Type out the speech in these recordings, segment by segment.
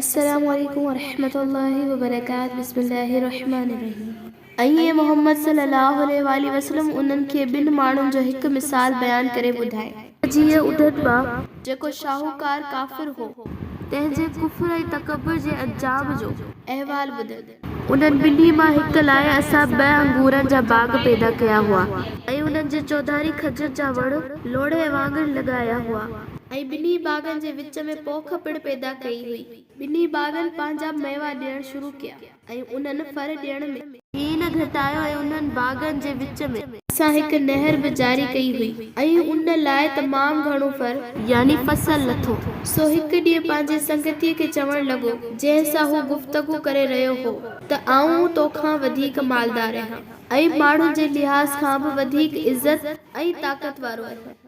السلام عليڪم ورحمة الله وبرڪاته بسم الله الرحمٰن الرحيم ۽ اي محمد صلي الله عليه واٰله وسلم انهن کي ٻن ماڻهن جو هڪ مثال بيان ڪري ٻڌاء. جيئن انهن مان جيڪو شاهوڪار ڪافر هو تنهن جي ڪفر ۽ تڪبر جي انجام جو احوال ٻڌن. انهن ٻنهي مان هڪ لاء اسان ٻه انگورن جا باغ پيدا ڪيا هئا. ۽ انهن جي چوڌاري کجين جا وڻ لوڙهي وانگر لڳايا هئا. ۽ ٻنهي باغن جي وچ ۾ پوک پڻ پيدا ڪئي هئي. ٻنهي باغن پنهنجا ميوا ڏيڻ شروع ڪيا ۽ انهن ڦر ڏيڻ ۾. ڪي نه گهٽايو ۽ انهن باغن جي وچ ۾. اسان هڪ نهر به جاري ڪئي هئي ۽ ان لاء تمام گهڻو ڦر. يعني فصل لٿو. سو هڪ ڏينهن پنهنجي سنگتيء کي چوڻ لڳو، جنهن سان هو گفتگو ڪري رهيو هو، ته آئون توکان وڌيڪ مالدار آهيان ۽ ماڻهن جي لحاظ کان به وڌيڪ عزت ۽ طاقت وارو آهيان.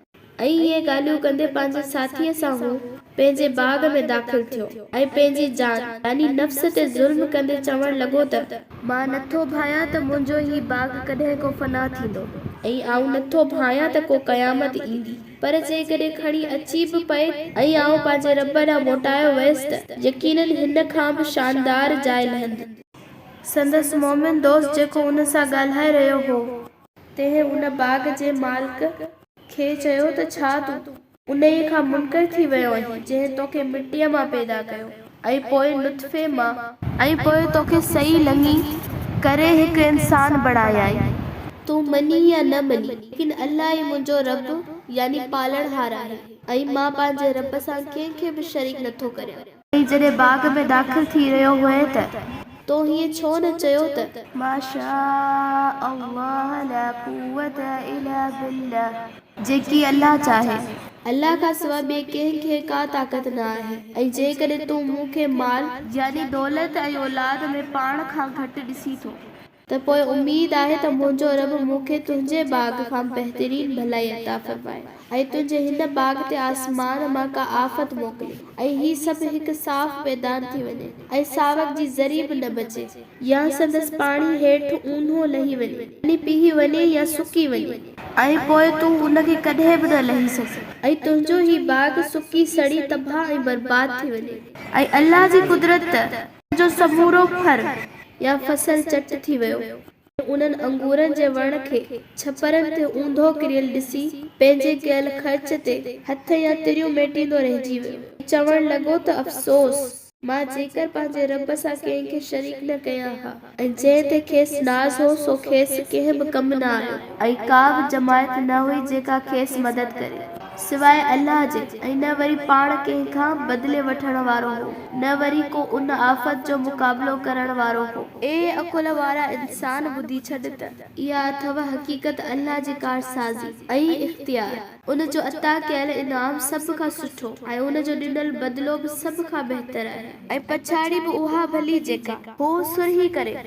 ۽ اهي ڳالهيون ڪندي پنهنجي ساٿيء سان هو پنهنجي باغ ۾ داخل ٿيو ۽ پنهنجي جان، يعني نفس، تي ظلم ڪندي چوڻ لڳو ته. مان نٿو ڀانيان ته منهنجو هي باغ ڪڏهن ڪو فنا ٿيندو. ۽ آئون نٿو ڀانيان ته ڪو قيامت ايندي، پر جيڪڏهن کڻي اچي به پئي ۽ آئون پنهنجي رب ڏانهن موٽايو ويس ته يقيناً هن کان به شاندار جاء لهندي. سندس مؤمن دوست جيڪو ان سان ڳالهائي رهيو هو. تنهن ان باغ جي مالڪ کي چيو ته ڇا تون انهيء کان منڪر ٿي ويو آهين، جنهن توکي مٽيء مان پيدا ڪيو ۽ پوء نطفي مان. ۽ پوء توکي سئي لڱي ڪري هڪ انسان بڻايائين؟ تون مڃين يا نه مڃين، ليڪن الله ئي منهنجو رب يعني پالڻهار آهي ۽ مان پنهنجي رب سان ڪنهن کي به شريڪ نٿو ڪريان. ۽ جڏهن باغ ۾ داخل ٿي رهيو هئين ته. تو هيئن ڇو نه چيو ته. ما شاء الله لا قوة الا بالله. جيڪي الله چاهي. الله کان سواء ٻئي ڪنهن کي ڪا طاقت نه آهي ۽ جيڪڏهن تون مون کي مال. يعني دولت ۽ اولاد ۾ پاڻ کان گهٽ ڏسين ٿو. ته پوء اميد آهي ته منهنجو رب مون کي تنهنجي باغ کان بهترين ڀلائي عطا فرمائي ۽ تنهنجي هن باغ تي آسمان مان ڪا آفت موڪلي ۽ هي سڀ هڪ صاف ميدان ٿي وڃي ۽ ساوڪ جي ذري به نه بچي يا سندس پاڻي هيٺ اونهو لهي وڃي يعني پيهي وڃي يا سڪي وڃي. ۽ پوء تون ان کي ڪڏهن به نه لهي سگهين. ۽ تنهنجو هي باغ سڪي سڙي تباهه ۽ برباد ٿي وڃي. ۽ الله جي قدرت ته. جو سمورو ڦر يا فصل چٽ ٿي ويو ۽ انهن انگورن جي وڻ کي ڇپرن تي اونڌو ڪريل ڏسي پنهنجي ڪيل خرچ تي هٿ يا تريون ميٽيندو رهجي ويو ۽ چوڻ لڳو ته افسوس! مان جيڪر پنهنجي رب سان ڪنهن کي شريڪ نه ڪيان ها. ۽ جنهن تي کيس ناز هو سو کيس ڪنهن به ڪم نه آيو. ۽ ڪا به جماعت نه هئي جيڪا کيس مدد ڪري. سواء الله جي ۽ نه وري پاڻ ڪنهن کان بدلي وٺڻ وارو هو، نه وري ڪو ان آفت جو مقابلو ڪرڻ وارو هو. اي عقل وارا انسان ٻڌي ڇڏ ته اها اٿئو حقيقت الله جي ڪارسازي ۽ اختيار، ان جو عطا ڪيل انعام سڀ کان سٺو ۽ ان جو ڏنل بدلو به سڀ کان بهتر آهي. ۽ پڇاڙي به اها ڀلي جيڪا هو سرهي ڪري.